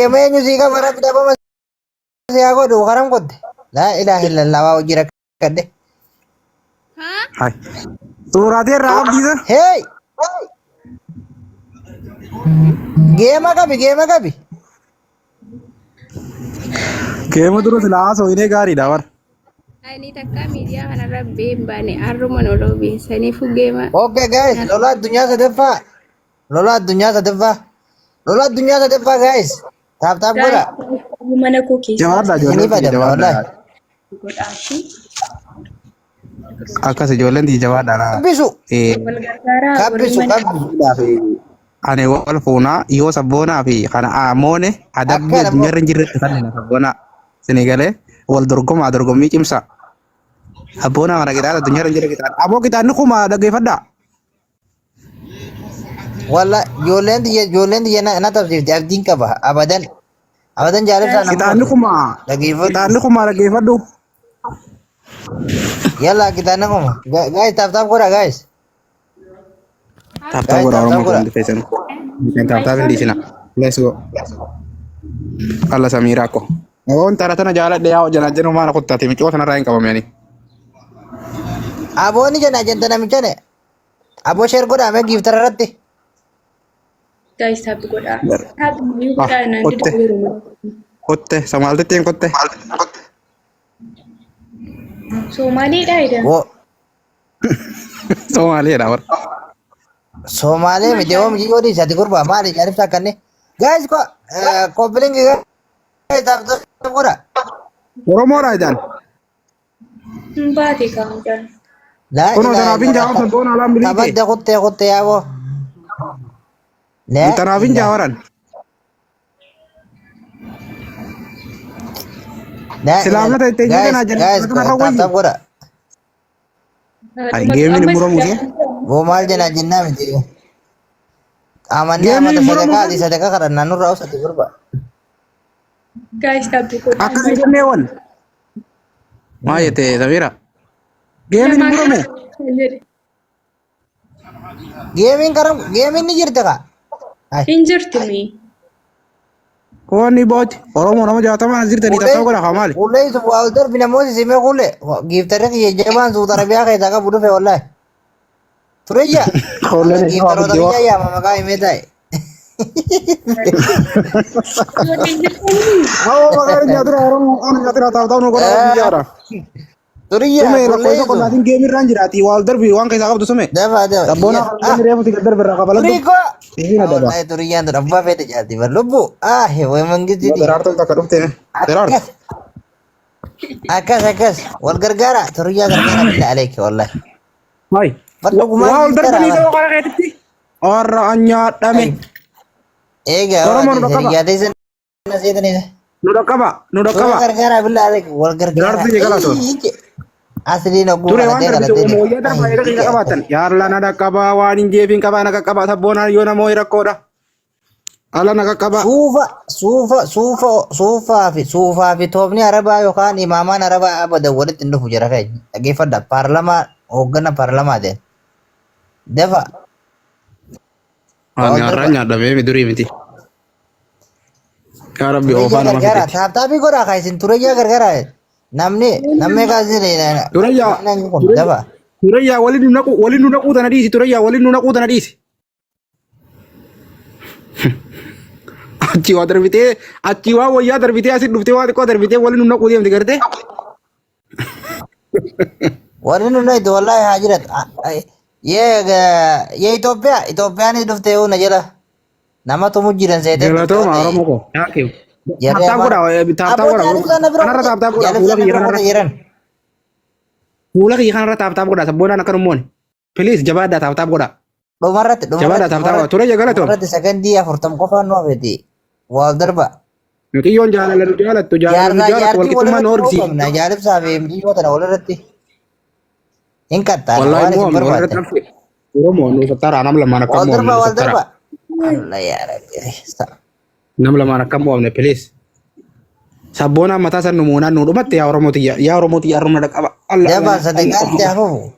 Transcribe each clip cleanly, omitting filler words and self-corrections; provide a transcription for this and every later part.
Geema eenyu sii qaba rabbi dhabama si haa godhu karam qotte. Laa ilaaha illallah waa hojii rakkadhe. Haa? Hai. Suuraatii irraa abdiisa. Hey! Geema qabi geema qabi. Geema dura silaa haasoo inee gaariidha bara. Ani takka miidiyaa kanarra bee hin baane har'uma loloo beessaniifu geema. Okay guys, lola addunyaa sadaffaa. Lola addunyaa sadaffaa. Lola addunyaa sadaffaa guys. Taap taap godha. Mana koo keessaa Jabaadha Isinii ijoolleen tiyya fayyadamna jabaadha. wallahi. godhaashi. Akkas ijoolleen tiyya jabaadha. Kabbisu. Eh, Wal gargaaraa warri Kabbisu mana kabbisu. fi ani wal fuunaa yoo sabboonaa fi kana aamoone adabbii Akkana moo. addunyaarra hin jirretti kanneen sabboonaa isinii galee wal dorgomaa dorgommii cimsaa. Sabboonaa kana qixaata addunyaarra hin jirre qixaata. Aboo qixaanni kuma dhaggeeffadhaa. Walla ijoolleen tiyya ijoolleen tiyya na na tabsiifti abdiin qaba abadan abadan jaalibsaa nama Qixaanni mootu kuma dhageeffadhu qixaanni kuma dhaggeeffadhu. yalla qixaanni kuma guys taap taap godha guys Taap taap guys godha taap taap Oromoo godha hundi keessan. Taap taap hin dhiisina. Let's go. Alla Samiiraa ko. Oon tara tana jaaladhe yaa hojjanaa jennu maana kuttaati micoo tanarraa hin qabamne ani. Aboonni jana jenta namichane aboo sheer godhaa mee giiftara irratti Guys tap godhaa. Tap mayyuu Ah, godhaa naan kotte dida yeroo kotte samaaltittiin kotte. Somaaleedha jedha. Wo Somaaleedha bara. Somaalee miti hoo miti yoo dhiise ati gurbaa maali jaalibsaa akkanne guys ko kooppilingi guys taap taap godha Oromoodha jedhan. Hin baate kaa'uudhaan. Laa Kunoo ilaaha tanaaf hin illallah. jaawan sabboon alaan biliite. Kabadda kuttee kuttee yaaboo. Laa Tanaaf hin ilaaha. jaawaran. Laa Silaa ilaaha. mata itti eenyu Guys, kanaa jedhan guys, kanarra taap wayyu. taap godha. Ay, geemiin hin muramu see. Boo maal jenaa jennaa miti. Amanni Geemiin amata hin muramu sadaqaa ati see. sadaqaa kadhannaa nurraa usati gurba. Guys tap godhaa. Akkas hin jennee wal. Maa jette Samiira? Geemiin hin muramu. Jedhe. Geemiin karam geemiin ni jirti kaa. Ay. Hin jirtu mee. Koonni booti. Oromoo nama 60 as jirtanii Kuulee taphata godha haa maali? kuulee sun waa ol darbi namooti simee kuulee giiftarri kiyya jabaan suuta arabiyaa keessaa qabu dhufe wallaahi. Turiyya Koolleen isaa giiftaroota abdii kiyya yaama maqaa himee taa'e. Ijoolleen jirtanii. Awoo maqaan nyaatira Oromoo maqaan nyaatira taphata nu godha biyyaadha. Turiyya Sume kuulee lakkoofsa sun qonnaatiin geemirraan jiraati. Waa ol darbi waan keessaa qabdu sume. dafa dafa Sabboonaa ah kan reefu si darbe irraa kafaladhu. turiiko. Isiin adaba. Wallahi turiyyaan tun abbaa feete jaati bar lubbu ah way mangisti Daraartuun takka dhufte. Daraartu. akkas akkas akkas wal gargaara turiyyaa gargaara billa aleeki wallahi. Hai. Bar dhugumaan Waa ol giiftara darbanii bar. ta'uu karaa keetitti. Warra anyaadhame. Eega Oromoo nu dhaqqaba. hiriyyaa teessan seetanii. Nu dhaqqaba. Nu Ture dhaqqaba. gargaara billaa aleek wal gargaara. Daraartuu kee galatoon. Asliin hogguu Ture waan qalatee darbite qalatee mooyyaa darbaa eega keessa qabaatan. Yaalla na dhaqqaba waan hin jeefiin qabaa na qaqqaba sabboonaan yoo namoo rakkoodha. Ala na qaqqaba. Suufa suufa suufa suufaa fi suufaa fi toofni arabaa yookaan imaamaan arabaa abadan walitti hin dhufu jira keenya. Dhaggeeffadha paarlamaa hooggana paarlamaa ta'e. Dafa Ani wal har'aa darba. nyaadhamee durii miti. Yaa Rabbi Tureyyaa oofaa nama gargaara. fixetti. Taap taapii godhaa kaa isin tureyyaa gargaara. Namni namni kaasii Tureyyaa namni kun dafa. Tureyyaa waliin nu naquu waliin nu naquu tana dhiisi Tureyyaa waliin nu naquu tana dhiisi. Achii waa darbitee achii waa wayyaa darbitee asii dhuftee waa xiqqoo darbitee waliin nu naquu deemti gartee. Warri nu naytu wallahi haa jirat. Yee Itoophiyaa Itoophiyaanis dhuftee na jala nama tumu jiran seetee Galatooma Oromoo koo. Thank you. Jarri Taaptaap afaan godhaa taaptaap Aboo godhaa. jaalibsaan na bira Kanarra kute taaptaap godhaa fuula jaalibsaan na kiyya bira kanarra. kute jiran. Fuula kiyya kanarra taaptaap godhaa sabboonaan akka nummoon. Please jabaadhaa taaptaap godhaa. Dhumarratti Jabaadhaa dhumarratti taaptaap godhaa. dhumarratti Ture galatoom. dhumarratti sakandii 40 qofaan nu hafeeti. Wal darba. Mucayyoon jaalala nu jaalattu jaalala nu Jaarraa jaalattu jaartii walqixxummaa nu walirratti horgisiifti. qabna jaalibsaa fi miyyoo tana walirratti hin qaxxaana Wallaahi waan isin immoo walirratti barbaaddan. nafsi. Oromoo nu sattara nam lamaan akka Wal mo'amne darba nu wal sattara. darba. Allah yaa Rabbi. Nam lamaan akka mo'amne please. Sabboonaan mataa san numuunaan nu dhumatte yaa Oromoo tiyya yaa Oromoo tiyya har'uma dhaqqaba. Allah Dabaa Allah sadaqaatti Allah. hafufu.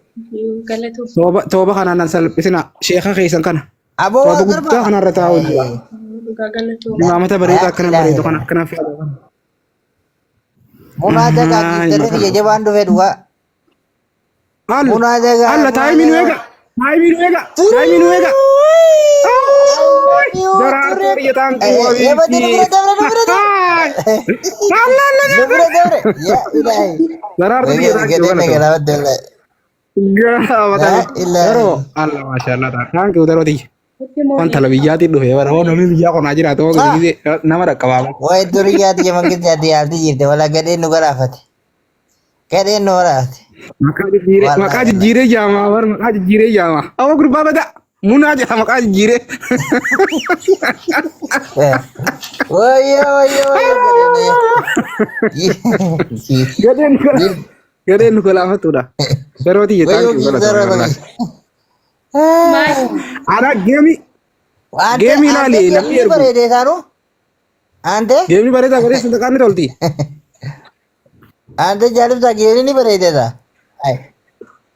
Galatoom. Tooba tooba kanaan nan salphisina sheeka keessan kana. Aboo Tooba wal guddaa darba. kanarra taa'u jira. Dhugaa galatooma. Imaamata bareedaa Laa akkana ilaaha bareedu kan illallah. akkana fe'atu kana. Munaa dagaa Ahaa, giiftarri maqaa. kiyya jabaan dhufe dhugaa. Al Munaa dagaa alla munaa taayimii nu dagaa. eega. Taayimii nu eega. Taayimii nu eega. Daraartuu biyya taantu Ebade nu bira dabre nu bira dabre. Alla alla Nu bira dabre. Yaa ilaahi. Daraartuu biyya taantu Gadhee galatoom. nagalabatte wallahi. Laa ilaahi. Yeroo alla maashaallah thank you daroo tiyya. Itti mooni. Wanta la biyyaatiin dhufe bara hoo namni biyyaa qonaa jiraatu hoo Ah. gisee nama dhaqqabaama. Waa'ee duriyyaati jaman keessatti yaalti jirte wala gadheen nu galaafate. Gadheen nu galaafate. Maqaa jijjiiree Wallahi maqaa wallahi. jijjiiree jaamaa bar maqaa jijjiiree jaamaa. Awwa gurbaa bada munaa jedha maqaa jijjiiree. Wayyo wayyo wayyo gadheen. Gadheen nu gala- gadheen nu galaafatudha. Yeroo tiyya Wayyo thank you giiftaroo galatoomi wallahi. Maal? Ana geemi Ante geemi ante ilaali namni geemni ergu. bareede isaanu. Ante Geemni bareedaa bareedaa sadarkaan ni tolti. ante jaalibsaa geemni ni bareede isaa. Ay.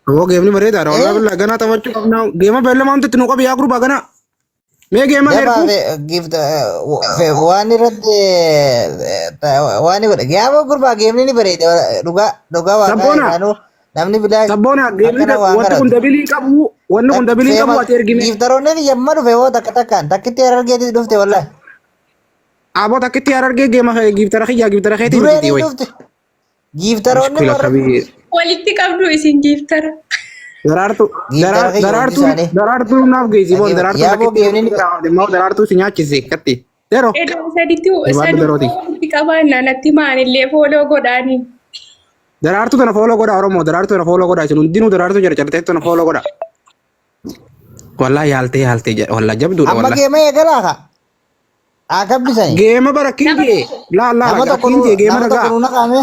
Aboo geemni bareedaadha wallahi Eh billahi ganaa taphachuu qabna. Geema beellamaa wanti itti nu qabi yaa gurbaa ganaa. Mee geema Dabaa ergu. gift waan irratti waan godhe gaafa gurbaa geemni ni bareede dhugaa dhugaa waaqaa Sabboona isaanuu namni bilaa sabboona geemni akkana waan wanti kun kadhatu. dabilii qabu wanni kun dabilii qabu ati ergime. Giiftaroonni yamma dhufe hoo takka takkaan takkitti harargeetis dhufte wallahi. Aboo takkitti harargee geema giiftara kiyyaa giiftara keetii Dureen miti ni wayi. dhufte. Giiftaroonni Mushkila warra kabii. Walitti qabdu isin giiftara. Daraartuu giiftara kiyya hundi daraartuu isaanii. daraartuu naaf geessi boon daraartuu Yaaboo takkitti geemni ni immoo daraartuu si nyaachise katti. Yeroo Edoo saditti jabaadhu saduu darooti. walitti qabaannaa natti maanillee fooloo godhaanii. Daraartuu tana fooloo godha Oromoo daraartuu tana fooloo godha isin hundinuu daraartuu jara cartee tana fooloo godha. Wallahi yaaltee yaaltee jedha wallahi jabduudha amma wallahi. geema eegalaa ka. Haa kabbisanii. Geema bara Nama kinjee laa laa Nama tokko nu kinjee geema nama tokko dhagaa nu naqaame.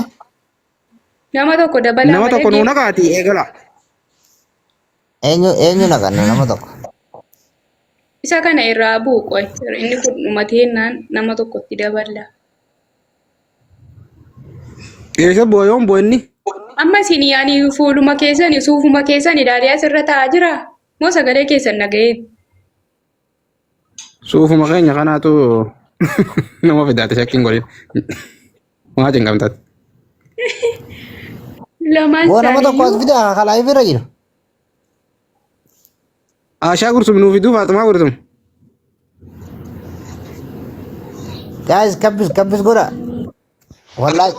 Nama tokko dabalaa nama malee tokko nuu geema. naqaati eegala. Eenyu eenyu naqanna nama tokko. Isa kana irraa bu'u qoy. Inni kun dhumateennaan nama tokkotti daballa. Eessa bu'a yoon bu'a inni? Amma isin yaani fuuluma keessan suufuma keessan ilaalee asirra taa'aa jira. Moo sagalee keessan dhaga'ee? Suufuma keenya kanaatu nama fidaate shakkiin godhin. Waa cinqamtaati. Lamaan Boo nama tokko as isaaniiyyuu fidaa kalaa bira jiru. Ashaa gursum nuu fiduu Faaxumaa gursum. Guys kabbis kabbis godha. Wallahi.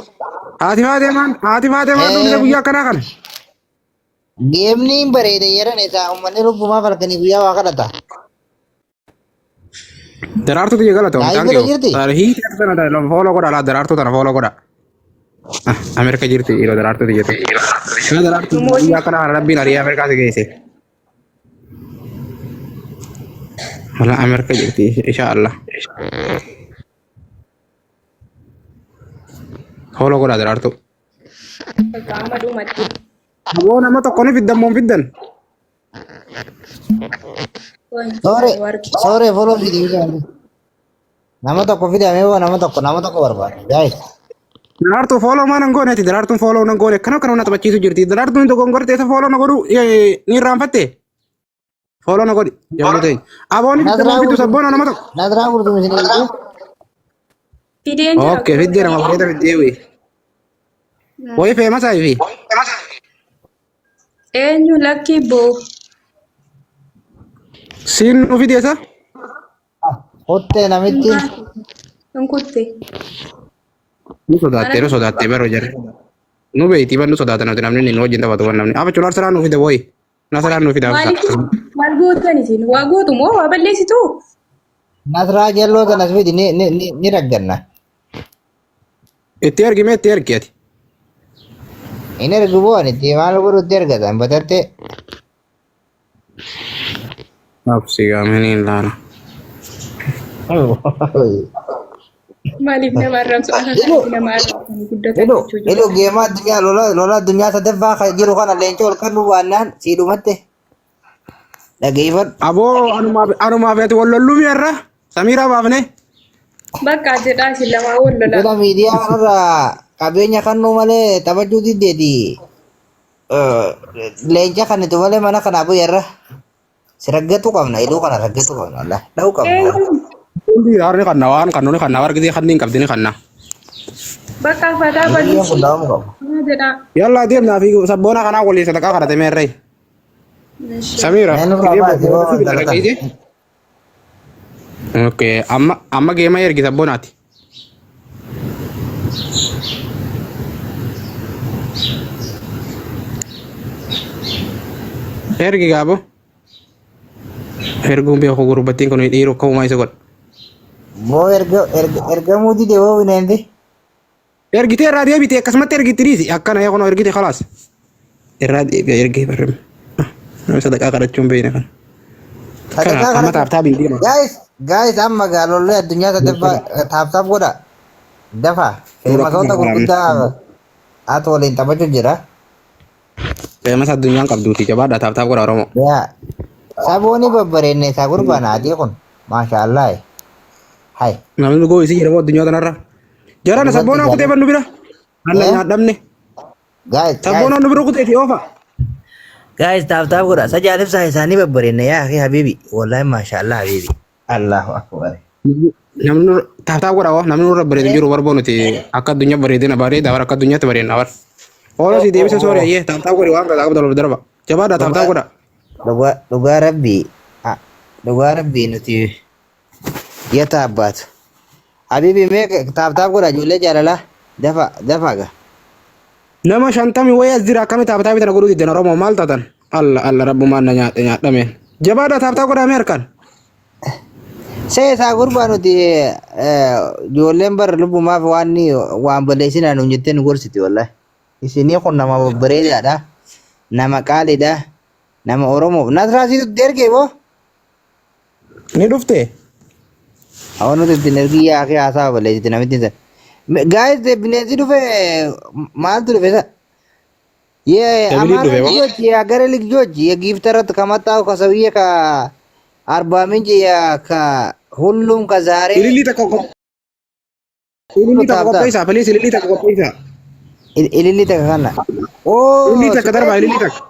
Haati Faaxeemaan haati Faaxeemaan dhufte guyyaa akkanaa kana. Geemni hin bareede yeran isaa uummanni lubbumaa falkanii guyyaa waa kadhata. Daraartuu tiyya galatoom Daa'im thank bira you. jirti? Hiitee tana fooloo godha laa daraartuu tana fooloo godha. Ah, Ameerika jirti yeroo daraartuu tiyya ta'e. Kana daraartuu guyyaa akkanaa kana rabbiin ari'ee Ameerikaa si geesse. Wala Ameerika jirti insha Allah. Fooloo godha daraartuu. bakka amma dhumatti. Aboo nama tokko ni fiddan moo hin fiddan? Soore soore follow fidi. Nama tokko fidamee boo nama tokko barbaada. Guys. Daraartuu fooloo maa nan gooneeti? Daraartuun fooloo nan goone akkana akkana na taphachiisu jirti. Daraartuun dogongortee isa fooloo na godhu ni irraanfatte. Fooloo na godhi. Jabuu ta'e. Aboo ni fiddan moo Nasraa fiddu gurguru sabboona nama tokko. Nasraa gurguru isin eegdu. Fideen jira Okay, fiddee nama bareeda fiddee wee. Wayii feemasaa fi. Eenyu lakkii boo. Siin nu fidi isa? Kottee namitti. Hin kutte. Nu sodaattee nu sodaattee baroo jarri. Nu beeyti ban nu sodaatan nuti namni inni nu wajjin taphatu ban namni. Afa culaar saraan nu fida wayii. Nasaraan nu fida Maaliif afsa. maal gootan isin? Waa gootu moo waa balleessitu? Nasraa jalloo tanas fidi ni ni ni ni ragganna. Itti ergi mee itti ergi ati. Inni ergu boon itti maal godhutti ergatan batatte. Absi gaamini hin laala. Maaliif nama arrabsu? Akka Jedhu kanatti nama arrabsan guddatan jedhu jechuu jedhu jiru. geemaa addunyaa lola lola addunyaa sadaffaa kan jiru kana leenca ol kan waannaan sii dhumatte dhageeffadhu. Aboo anumaaf ati wal lolluu mi'arra Samiiraa baafne. Bakka jedhaa isin lamaa wal lolaa. Jala miidiyaa kanarraa qabeenya kannuu malee taphachuu diddeeti. Leenca kanitu malee mana kanaa bu'eerra. Si raggatu qabna iluu kana raggatu qabna wallahi dha'uu qabna. Eenyu? Hundi yaarni kanna waan kannu ni kanna warra gisee kanni hin qabdi ni kanna. Bakka fataa Biyya kun bal'isii dhawamu qabu. jedha. Yalla deemnaa fi sabboona kanaa waliin sadaqaa kadhate meerree. Samiira. Mee nurraa baasi hoo intala tana. Okay, amma amma geema ergi sabboonaati. Ergi gaabo. Erguun beeku gurbattiin kun dhiiruu akka uumaa isa godha. Boo erga erga ergamuu dide boo bineensi. Ergitee irraa deebite akkasumatti ergitti dhiisi akkana yaa kunoo ergite khalaas. Irraa deebi'a ergee barrame. Nama sadaqaa kadhachuun beekne kana. Kana Sadaqaa amma kadhatu. taaptaa deema. Guys, guys amma gaalollee addunyaa sadaffaa taaptaap godha. Dafa. Feemasoota gurguddaa ati waliin taphachuu jira. Feemas addunyaan qabduuti jabaadha taaptaap godha Oromoo. Yaa. Sabooni babbareenne isaa gurbaan adii kun. Maasha Allah. Hai. Namni dhuguu isii jedhamu addunyaa kanarra. Jarana Dhugatti sabboonaan kutee jaalladha. bannu bira. Alla Eh? nyaadhamne. Guys, guys. Sabboonaan nu bira kuteeti oofa. Guys, taap taap godha. Sajaan ibsaa isaanii babbareenne yaa akhi habibi. Wallahi maasha Allah habibi. Allahu akbar. Namni nurra taaptaap godha oo namni nurra bareedu jiru barboo nuti akka addunyaa bareedina bareeda bara akka addunyaatti bareedna bara. Ooloo si deebisa soori ayyee taaptaap godhi waan gadaa qabda darba. Jabaadha taaptaap godha. Dhugaa dhugaa rabbii ah, dhugaa rabbii nuti yata abbaatu. Habibi mee taap taap godha ijoollee jaalalaa dafa dafa ga. Nama shantamii wayii as jira akkami taaptaabii tana godhuu diddan Oromoo maal taatan? Alla alla rabbumaan na nyaadhe nyaadhame. Jabaadha taaptaap godhaa mee harkaan. See isaa gurbaa nuti ijoolleen bara lubbumaaf waan ni waan balleessinaa nuun jettee nu gorsiti wallahi. Isinii kun nama babbareedaadha. Nama qaaliidha. Nama Oromoof. Nasraa siitu ergee boo. Ni dhufte? Hawa nuti ittiin ergii yaakee haasaa balleessiti namitti san. Guys, bineensi dhufe maaltu dhufe isa? Dabilii የአማራ dhufe moo? ልጆች የሀገሬ ልጆች የጊፍተረት ከመጣው ከሰውዬ ከአርባ ምንጭ ከሁሉም ከዛሬ Ilillii takka ilillii takka ታብታብ qopheessaa please ilillii takka qopheessaa. ኢልሊ ተከና ኦ Ilillii takka darbaa ሱዌቲ ilillii takka.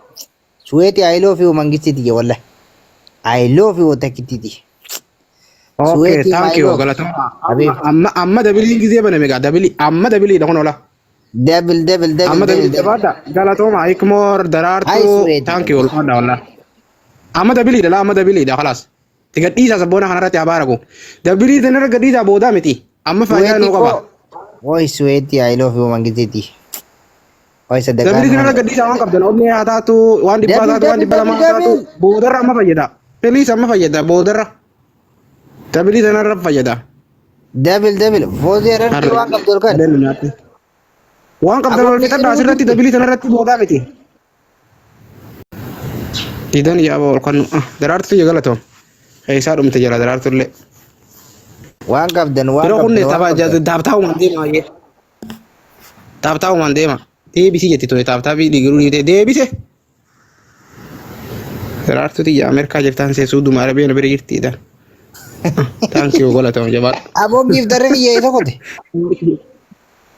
ሱዌቲ አይ ሎቭ ዩ መንግስቲ ትየ ወላሂ አይ ሎቭ ዩ ተክቲቲ Okay, ሱዌቲ thank ማይ you ሎቭ galatooma. ሀቢብ Amma amma dabiliin gisee baname gaa dabilii amma dabiliidha kun ola. ደብል ደብል ደብል Amma ደብል dabilii ደብል jabaadha galatooma Hikmoor አይ daraartuu ሱዌቲ thank you ulfaadha wallah. Amma dabiliidha laa amma dabiliidha khalaas. Gadhiisaa sabboona kanarratti haa baaraku. Dabilii tanarra gadhiisaa boodaa miti. Amma faayidaa ሱዌቲ nuu ኮ qaba. ወይ ሱዌቲ አይ ሎቭ ዩ መንግስቲ ወይ ሰደቃ Dabilii tanarra gadhiisaa waan qabdan onnee haa taatu waan dhibbaa ደብል taatu waan ደብል dhibba ደብል lamaa haa taatu ደብል boodarra amma fayyada. Please amma fayyada boodarra. Dabilii tanarra fayyada. ደብል ደብል ፎዚ ረርቲ Harre. waan qabdu olkan Gadheen nu nyaatte. Waan qabdan Aboo wal fixadhaa meeqa asirratti jirti? dabilii tanarratti boodaa miti. Didan yaaba ol kannu. Daraartu ija galatoom. Keessaa dhumte jala daraartu illee. Waan qabdan waan Yeroo kunne qabdan waan tapha qabdan. taaptaabumaan deema baay'ee. Taaptaabumaan deema. Deebisii jetti tole taaptaabii dhiigiruu dhiite deebise. Daraartu xiyya Ameerikaa jirtaan seesuu duma Arabiyaan bira jirtiidha. Thank you galatoom jabaadha. Aboo giiftarri biyya isa kote.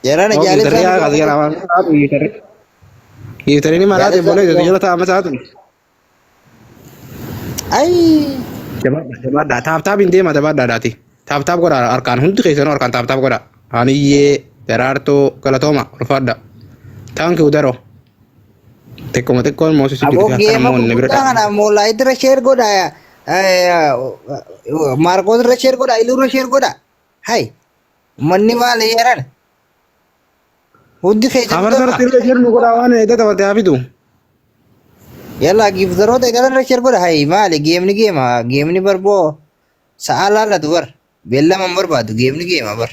Jarana Oo jaalibsaa giiftarri nu yaa qote. jala waan giiftarri. Giiftarri ni maraate Jaalibsaa bolee nu qote. jala taa'ama saatu. Ayi. Jabaadha jabaadha taaptaabiin deema jabaadha daati. Taaptaap godha harkaan hundi keessanuu harkaan taaptaap godha. Haniyyee daraartuu galatooma ulfaadha. Thank you daro. Xiqquma xiqqoon moosisuu Aboo jirti akkana geema moonni bira gurguddaa dhaabne. kana moolaa irra sheer godha. Maarkoos irra sheer godha. Iluu irra sheer godha. Hai. Manni maali jarana? Hundi keessatti Afarsa darba. irratti illee jirnu godhaa waan edda taphate haa fidu. Yalla giiftaroota eegala irra sheer godha. Hai maali geemni geema. Geemni barboo sa'a laallatu bar. Beellama hin barbaadu geemni geema bar.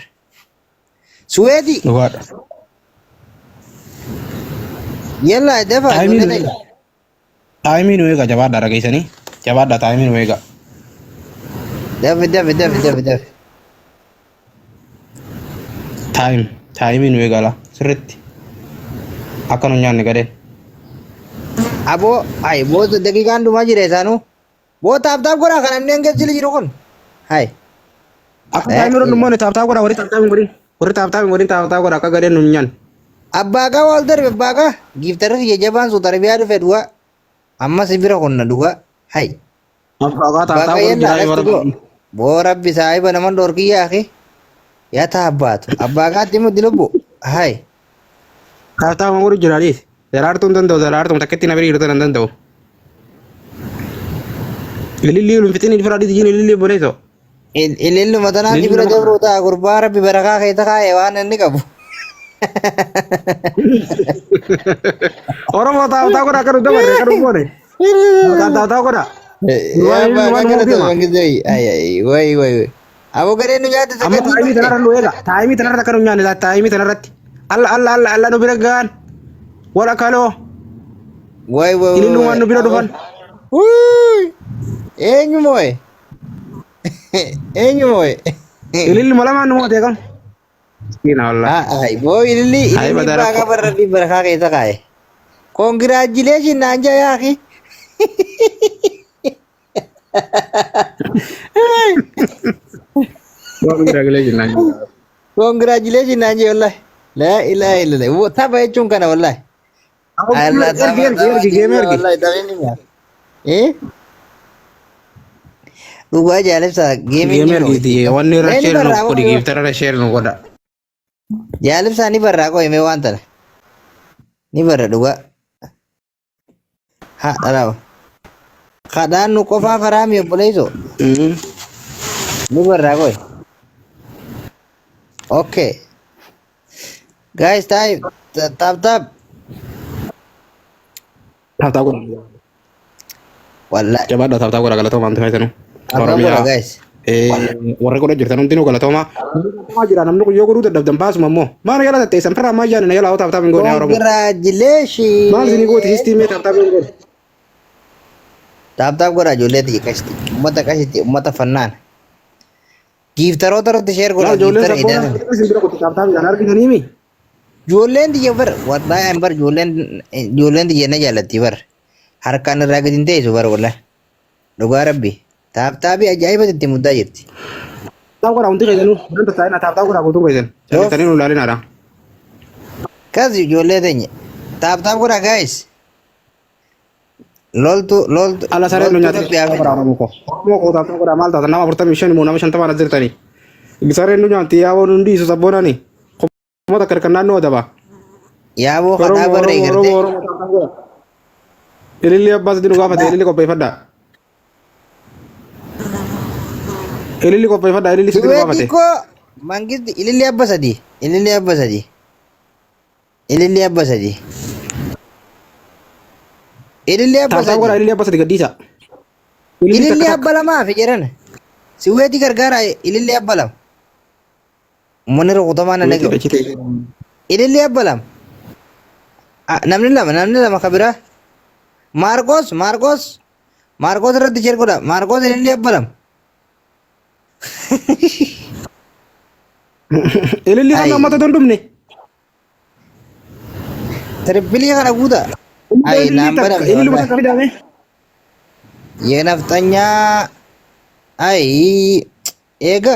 Suweeti. Dhugaadha. Yalla dafa Taayimiin ijoollee nu ta'e. eega. Taayimiin nu eega jabaadha dhageessanii. Jabaadha taayimiin nu eega. Dafi dafi dafi dafi dafi. Taayim taayimiin nu eega laa sirriitti. Akka nu nyaanne gadheen. Aboo ay boo daqiiqaan dhumaa jira isaanuu. Boo taap taap godhaa kan namni hanga jila jiru kun. Hai. Akka taayimiin irra dhummoon taaptaap godhaa warri taaptaap hin godhin. Warri taaptaap hin godhin taaptaap godhaa akka gadheen nu hin nyaanne. Abbaagaa wal darbe abbaagaa giiftarri kiyya jabaan suut arabiyaa dhufe dhugaa. Ammas bira kunna dhugaa. Hai. Abbaagaa taaptaap Abbaagaa godhu yalla jiraa let's warra. go. Boo rabbi saahiba naman dhorkiyyaa akhi. Yaa taabbaatu. Abbaa kaatti muddi lubbu. Hai. Taap taap godhu jira dhiis. Daraartuu hin danda'u daraartuu takkitti na bira jirtu hin danda'u. Ilillii ulfixin ilfira dhiis jiin ilillii boleeso. Ililluma tanaan Ilillii bira nama dabruu ta'a gurbaa rabbi barakaa keessa kaa'e waan inni qabu. Oromoo taap taap godha akka nu dabarre akka nu goone. Taap taap taap godha. Yaa Waan abbaa waan kana nuuf hima. ta'e ay ay way way way. Aboo gareen nu nyaate Amma sakandii taayimii dhufte. tanarra nu eega. Taayimii tanarra akka nu nyaanne taayimii tanarratti. Alla alla alla alla nu bira gahan. Wal akaloo. Way way way Ililluu way. waan nu bira dhufan. Wuuy. Eenyu moo'e? Eenyu moo'e? Ililluma lamaan nu moote kam. Miskiina wallahi. Ah, ay, boo ililli Ay ililli badaa baagaa rakkoo. barra rabbii barakaa keessa kaa'e. Congratulations naan jaa yaaqi. Congratulations naan jaa. Congratulations naan jaa wallahi. Laa ilaaha illallah. Wo tapha jechuun kana wallahi. Allah Ergi tapha ergi tapha ergi geeme jechuun ergi. wallahi taphni ni nyaata. Eh? Dhugaa jaalibsa geemiin Geeme ni ergi moo'e. wanni irra Mee ni sheer nu barraa godhi qo'e. giiftara irra sheer nu godha. Jaalibsaa ni barraa qo'e mee waan tana. Ni barra dhugaa. Haa dhalaaba. Kadhaan nu qofaa faraami obboleessoo. Ni barraa qo'e. Okay. Guys, time. Tap tap. Taap taap godha. Wallahi. Jabaadha taap taap godha galatooma wanti fayyadanu. Tap tap godha Oromiyaa. guys. Warri godha jirtan hundinuu galatooma. Galatooma jira namni kun yoo godhuu dadhabdan baasuma immoo. Maal jala tatteessan firraa maal jaanina jala taap taap hin goone yaa Oromoo. Congratulations. Maal isinii gooti histii mee taap taap hin goone. Tap tap godha ijoollee tiyya qashti. Uummata qashti uummata fannaan. Giiftaroota irratti sheer godha Laal ijoolleen giiftara sabboona hidhatan. isin bira kutu taap taap jedhan argitanii mi? Ijoolleen tiyya bar wallahi an bar ijoolleen ijoolleen tiyya na jaallatti bar. Harkaan irraa gadi hin teessu bar wallahi. Dhugaa rabbi. Taaptaabii ajaa'iba itti muddaa jirti. Taap godha hundi keessanuu. Hundi tattaa'ina taap taap godha guutuun keessan. Yoof Calliftanii nu ilaalinaadha. kas ijoollee teenya. Taaptaap godha guys. Loltu loltu Ala sareen nu loltu nyaate rabbi haa taap godha fidu. Oromoo koo. Oromoo koo taap taap godha maal taata nama 45 moo nama 50 as jirtanii. Sareen nu nyaatti yaa waan hundi isu sabboonani. Kuma takka kan naannoo adaba. Yaaboo kadhaa Oromoo barree Oromoo gartee. Oromoo Oromoo taap taap godha. Ililli abbaa sitti nu gaafate ililli qopheeffadha. Ililli qopheeffadha ililli sitti nu Siwee gaafate. xiqqoo mangisti ililli abba sadii. Ililli abba sadii. Ililli abba sadii. Ililli abba Taap taap godha sadii. ililli abbaa sadi gaddiisa. Ililli Ililli takka abba takka. lamaa fi jedhan. Siweeti gargaara ililli abba lama. Uummanni rukutamaa na Siweetii dhaga'u. achi ta'e. Ililli abba lama. Ah, namni lama namni lama ka biraa. Maarqos Maarqos Maarqos irratti sheer godha. Maarqos ililli abba lama. Ililli kan Ay uummata dandumne. Trippilii kana guuta. Ay Ililli naan takka banamne ililli wallahi. takka fidame. Yeenafxanyaa ay eega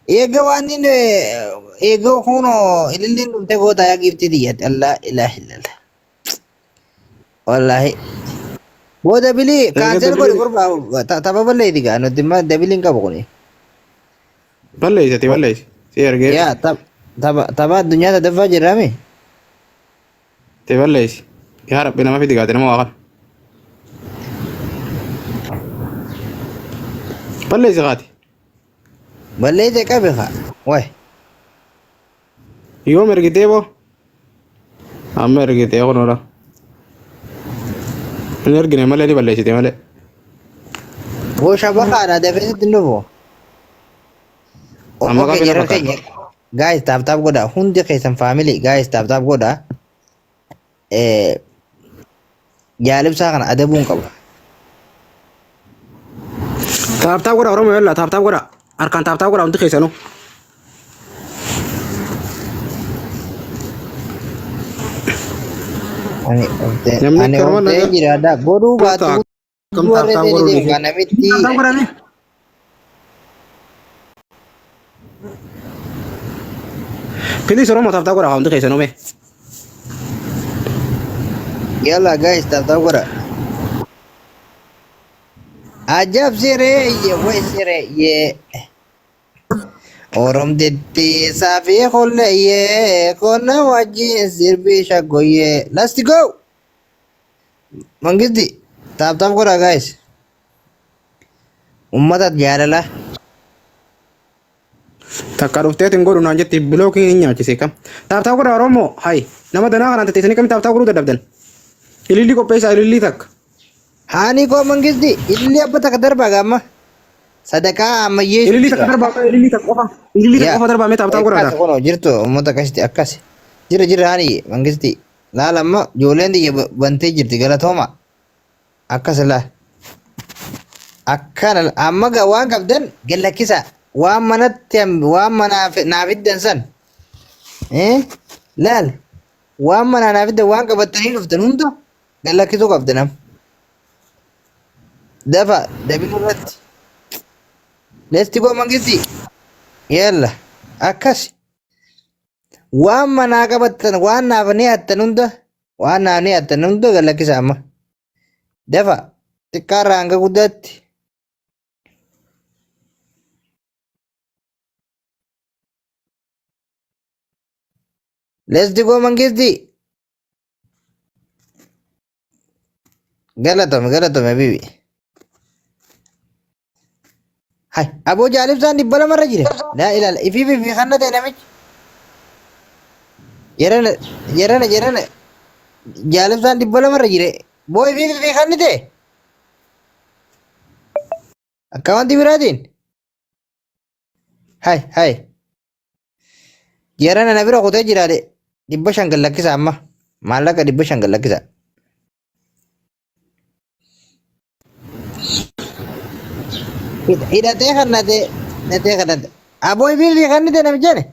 eega waan inni eega kunoo ililliin dhufte goota yaa giiftii tiyyatti Allah ilaaha illallah. Wallahi. Boo dabilii Eega kaansel godhi dabilii gurbaa tapha balleeti gaa nuti immoo dabiliin qabu kuni. balleessati balleessi. Si ergee Yaa tapha tapha addunyaa sadaffaa jirraami. ti balleessi. Yaa rabbi nama fidi gaate nama waa kana. Balleessi kaati. Balleete qabe haa. Waay. Yoom ergitee boo? Amma ergitee kunuudha. Hin ergine malee ni balleessite malee. Boo shabakaadha dafee sitti hin dhufu. Amma Okay qabina jara fakkaata. keenya. Guys tap tap godha hundi keessan family guys tap tap godha. Eh jaalibsaa kana adabuun qaba. Taap taap godha Oromoo yalla taap taap godha. Harkaan taap taap godha hundi keessanuu. Ani oftee Namni ani akka Oromoo oftee nagaa jiraadha. Godhuu baatu akkam hudduu taap warra taap ta'e godhuu ni dhiise. deema namitti Taap taap godhame. Please Oromoo taap taap godha hundi keessanuu mee. Yalla guys tap tap godha. Ajab siree way siree yee. Oromtitti saafii kulleeyyee konna wajjin sirbii shaggoyyee. Let's go! Mangisti tap tap godhaa guys. Uummata jaalala. Takka dhufteetiin godhu naan jetti bilookiin hin nyaachise kam. Tap tap godha Oromoo hayi nama danaa kanaan tetteessanii kami tap tap godhuu dadhabdan. Ilillii qopheessaa ilillii takka. Haanii koo mangisti ilillii abba takka darbaa gaamma. Sadaqaa ammayyeessu Ilillii takka jira. darbaa ilillii takka qofa. Ilillii takka Yaa. qofa darbaa mee tap tap godhaa. Akkas kunoo jirtu uummata akkasitti akkas. Jira jira haanii mangisti. Laala amma ijoolleen tiyya bantee jirti galatooma. Akkas laa. Akkana amma waan qabdan gad lakkisaa. Waan manatti waan manaa naa fiddan san. Eh? Laal. Waan manaa naa fiddan waan qabattanii dhuftan hunda gad lakkisuu qabdan amma. Dafa dabila irratti. Let's go mangisti. Yalla. Akkas. Waan manaa qabattan waan naaf ni hattan hunda waan naaf ni hattan hunda gad lakkisaa amma. Dafa xiqqaarraa hanga guddaatti. Let's go mangisti. Galatome galatome bibi. Hai aboo jaalibsaan 200 irra jira. Laa ilaala ifiif ifii kanna ta'e namichi. Jarana jarana jarana jaalibsaan 200 irra jira. Boo ifiif ifii kanni ta'e. Akka wanti biraatiin. Hai hai. Jarana na bira kutee jiraate 500 gad lakkisa amma. Maallaqa 500 gad lakkisa. Hidhatee kannate hidhatee kannate. Aboo ifiif ifii kannite namichaani.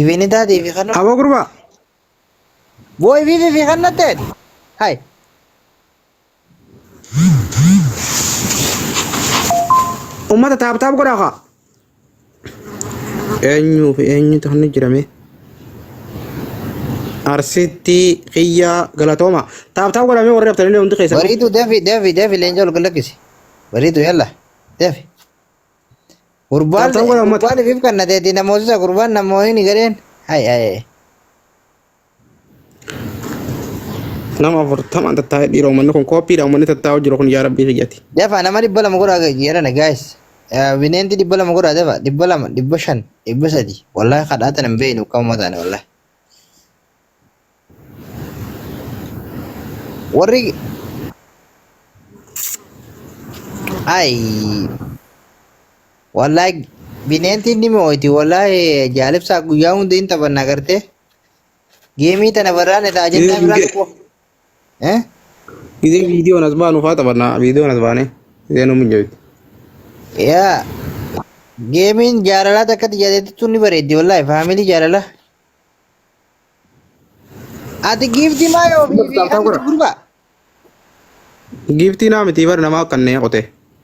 Ifiin taate ifii kannu. Aboo gurbaa. Boo ifiif ifii kannatte. Hai. Uummata tap tap godhaa kaa. Eenyuu fi eenyutu hanni jirame? Arsitti kiyyaa galatooma. Tap tap godhamee warri haftanillee hundi keessanuu. Bariitu dafi dafi dafi leenca ol galakkisi. Bariitu yalla dafi. Gurbaan Tap tap godhaa uummata. gurbaan ifiif kannateeti namootisa gurbaan namoonni ni gadheen. Hai hai. Nama 40n tattaa'ee dhiira uummanni kun kooppiidha uummanni tattaa'u jiru kun yaa rabbii kiyyati. Dafa nama 200 godhaa jedhana guys. Bineensi 200 godhaa dafa 200 500 300 wallahi kadhaatan hin beeknu akka uummata taane wallahi. Warri ay wallahi bineentiin ni mo'oyti wallahi jaalibsaa guyyaa hunda hin taphanna gartee. Geemii tana barraane ta'a jennaa biraa tokko. Eh? Gizee viidiyoon as baanu faa taphanna viidiyoon as baane gizee nu mijaa'utti. Yaa geemiin jaalalaa takkatti jaalattu tun ni bareeddi wallahi faamilii jaalalaa. Ati giiftii maa yoo fi fi kan gurbaa. Giiftii naa miti bar namaa kanneen qote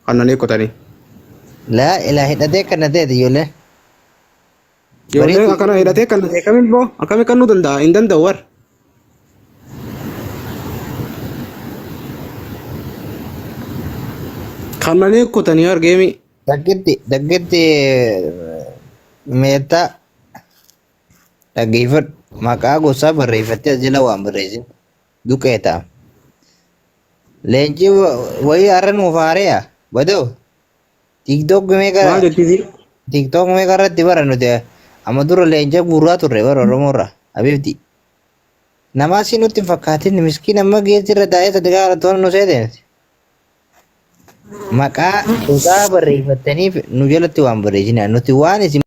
kanneen qotanii. Laa ilaa hidhatee kana ta'e ijoolleen. Ijoolleen Bareedu. akkana hidhatee kan ta'e akkamiin boo akkamiin kannuu danda'a hin danda'u war. Kanneen qotanii argeemi. Takkitti takkitti meettaa dhaggeeffadhu maqaa gosaa barreeffattee as jala waan barreessin duqee ta'a. Leenci wayii har'a nuuf haare'a badoo TikTok meeqa Maal jettisi? TikTok meeqa irratti bara nuti amma dura leenca guuraa turre bara Oromoo irraa Habibti. Namaa si nutti hin fakkaatin miskiin amma geessi irra taa'ee sadarkaa kana tola nu seete. Maqaa gosaa barreeffattaniif nu jalatti waan barreessina nuti waan isin